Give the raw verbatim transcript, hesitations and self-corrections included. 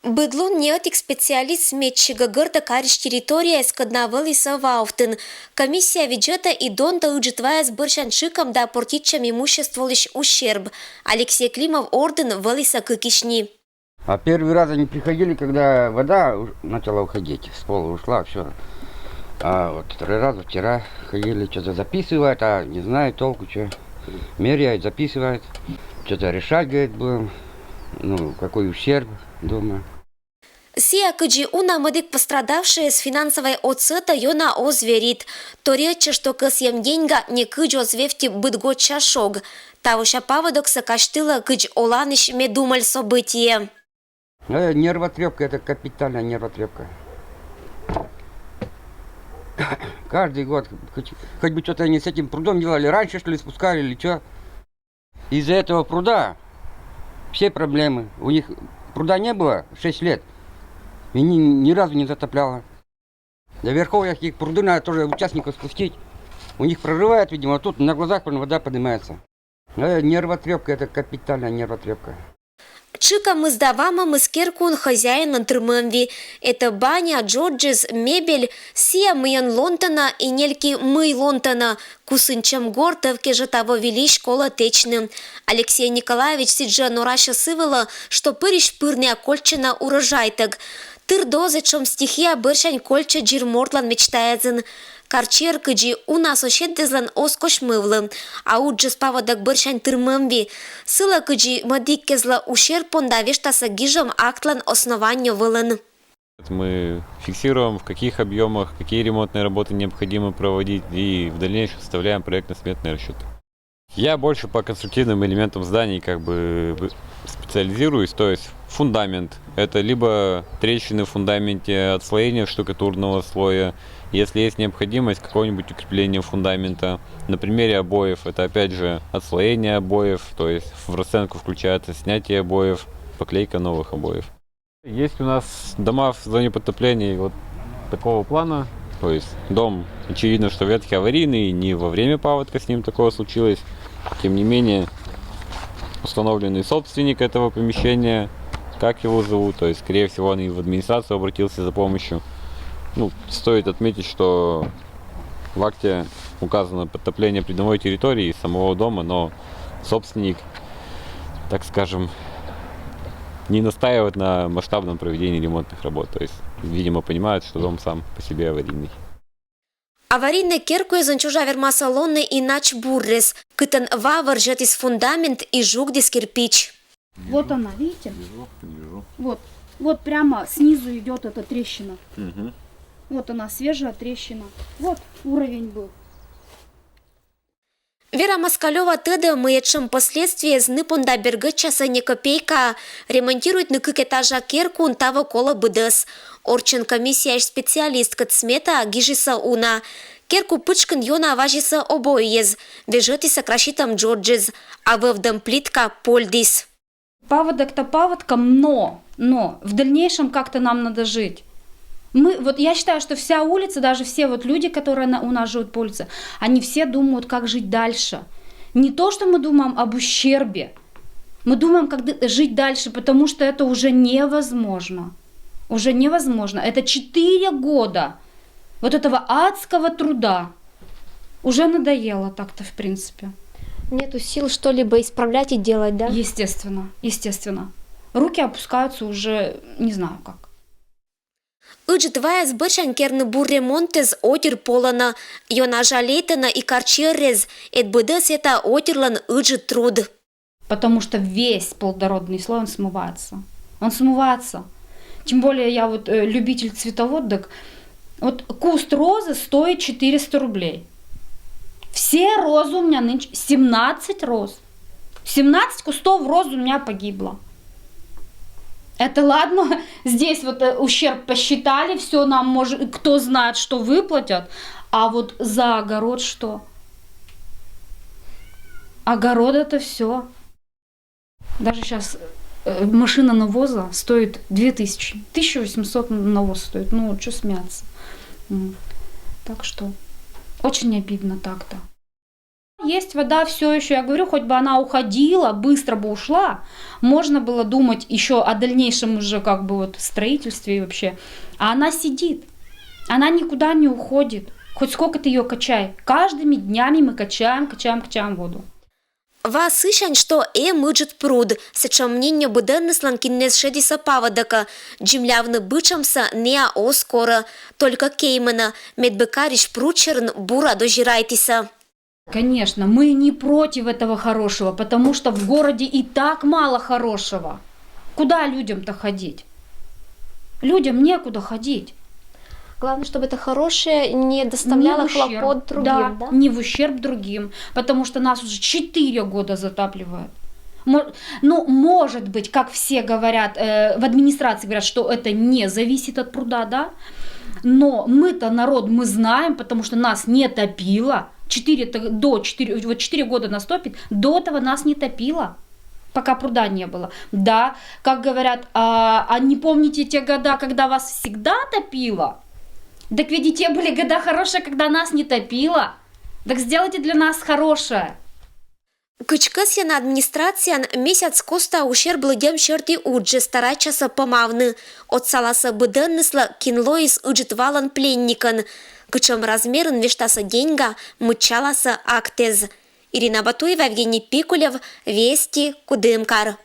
Быд лун ни ӧтик специалист медся гӧгӧртӧ карысь территорияяс, кӧд на вӧлі со вавтын. Комиссия видзӧдӧ и донтӧ ыджыд ваыс бӧрсянь тшыкӧм да портитчӧм имуществолысь ущерб. Алексей Климов ордын вӧлі со кыкысь ни. А первый раз они приходили, когда вода у- начала уходить, с пола ушла, все. А вот второй раз, вот вчера ходили, что-то записывают, а не знаю толку, что. Меряют, записывают. Что-то решать, говорит, будем. Ну, какой ущерб дома. Сійӧ, кыдзи уна мӧдік пострадавшӧйӧс, финансӧвӧй отсӧгтӧ ёна оз верит. Торйӧдчӧ, что кӧсйӧм деньга некыдз оз вевті быд годся шог. Тавося паводоксӧ казьтылӧ кыдз оланысь ме думаль событие. Э, нервотрепка, это капитальная нервотрепка. Каждый год хоть, хоть бы что-то они с этим прудом делали, раньше, что ли, спускали или что. Из-за этого пруда все проблемы. У них пруда не было шесть лет. И ни, ни разу не затопляло. До верховья их пруды надо тоже участников спустить. У них прорывает, видимо, вот тут на глазах вон вода поднимается. Э, нервотрепка, это капитальная нервотрепка. Тшыкӧмыс да вамӧмыс керкуын хозяинлӧн тырмӧм вӧлі. Это баня, джоджыс, мебель, сійӧ, мыйӧн лондӧ на и нелькӧ, мый лондӧ на. Кусынь чӧмгор тӧв кежӧ таво выльысь колӧ тэчны. Алексей Николаевич сідзжӧ норасьӧ сы вылӧ, что пырысь-пыр найӧ кольччӧны урожайтӧг. Тыр дозӧ сэтшӧм стихия бӧрсянь кольччӧ дзир мортлӧн мечтаясӧн. Карчер, кыдзи уна соседъяслӧн, оз косьмывлы. А уджыс паводок бӧрсянь тырмӧм вӧлі. Сылӧ кыдзи мӧдіккезлы ущерб понда вештасӧ гижӧм актлӧн основаннё вылын. Мы фиксируем, в каких объемах, какие ремонтные работы необходимо проводить, и в дальнейшем составляем проектно-сметные расчеты. Я больше по конструктивным элементам зданий как бы специализируюсь, то есть фундамент. Это либо трещины в фундаменте, отслоение штукатурного слоя, если есть необходимость, какое-нибудь укрепление фундамента. На примере обоев это опять же отслоение обоев, то есть в расценку включается снятие обоев, поклейка новых обоев. Есть у нас дома в зоне потопления вот такого плана. То есть дом, очевидно, что ветхий, аварийный, не во время паводка с ним такое случилось. Тем не менее, установленный собственник этого помещения, как его зовут, то есть, скорее всего, он и в администрацию обратился за помощью. Ну, стоит отметить, что в акте указано подтопление придомовой территории и самого дома, но собственник, так скажем, не настаивает на масштабном проведении ремонтных работ. То есть, видимо, понимают, что дом сам по себе аварийный. Аварийнӧй керкуясын чужа вермасӧ лоны иначе буррыс, кытӧн ва вӧрзьӧдіс фундамент и жугдіс кирпич. Вот она, видите? Вижу, вижу. Вот, вот прямо снизу идет эта трещина. Мгм. Вот она, свежая трещина. Вот уровень был. Вера Москалёва тӧдӧ, мый этшӧм последствиеяс ны понда бергӧдчасӧ не копейка. Ремонтируйтны кык этажа керкуын таво колӧ быдӧс. Орччӧн комиссияысь специалисткӧд смета гижисӧ уна. Керку пытшкын ёна вазисӧ обойяс, вежӧтісӧ краситӧм джоджыс, а вӧвдӧм плитка польдіс. Паводок-то паводком, но, но в дальнейшем как-то нам надо жить. Мы, вот я считаю, что вся улица, даже все вот люди, которые на- у нас живут по улице, они все думают, как жить дальше. Не то, что мы думаем об ущербе, мы думаем, как д- жить дальше, потому что это уже невозможно. Уже невозможно. Это четыре года вот этого адского труда. Уже надоело так-то, в принципе. Нету сил что-либо исправлять и делать, да? Естественно, естественно. Руки опускаются уже, не знаю как. Ыджыд ваыс бӧрсянь керны бур ремонтыс отир полӧны. Ёна жалейтӧны и карчеръяс, ӧд быдӧс этӧ отирлӧн ыджыд труд. Потому что весь плодородный слой, он смывается. Он смывается. Тем более я вот э, любитель цветовод, так вот куст розы стоит четыреста рублей. Все розы у меня нынче, семнадцать роз. Семнадцать кустов роз у меня погибло. Это ладно, здесь вот э, ущерб посчитали, все нам может, кто знает, что выплатят, а вот за огород что? Огород — это все. Даже сейчас машина навоза стоит две тысячи. Тысяча восемьсот навоз стоит. Ну, что смеяться? М. Так что очень обидно так-то. Есть вода все еще. Я говорю, хоть бы она уходила, быстро бы ушла. Можно было думать еще о дальнейшем уже как бы вот строительстве и вообще. А она сидит. Она никуда не уходит. Хоть сколько ты ее качай. Каждыми днями мы качаем, качаем, качаем воду. Ваасысь, што эм ыджыт пруд, сычӧм мненньӧ быдӧнныслӧн, кинныс шедисӧ паводӧкӧ. Дземлявны бытшӧмсӧ неа оз корӧ, только кемӧнӧ, медбӧ карысь пруд сьӧрын бура дозирайтісӧ. Конечно, мы не против этого хорошего, потому что в городе и так мало хорошего. Куда людям-то ходить? Людям некуда ходить. Главное, чтобы это хорошее не доставляло Не в ущерб, хлопот другим, да, да? Не в ущерб другим, потому что нас уже четыре года затапливают. Мо- Ну, может быть, как все говорят, э, в администрации говорят, что это не зависит от пруда, да? Но мы-то народ, мы знаем, потому что нас не топило. Четыре, до четыре, вот четыре года нас топит, до этого нас не топило, пока пруда не было. Да, как говорят, а, а не помните те года, когда вас всегда топило? Так ведь и те были года хорошие, когда нас не топило. Так сделайте для нас хорошее. Кыдзкӧсйӧн администрацияын месяц коста ущерб лыддьӧм сьӧрті уджсӧ старайтчасӧ помавны. Отсаласӧ быдӧнныслы, кин лоис Ыджыт валӧн пленникӧн. Кутшӧм размерын вештасӧ деньга, мыччаласӧ актӧ. Ирина Батуева, Евгений Пикулев, Вести, Кудымкар.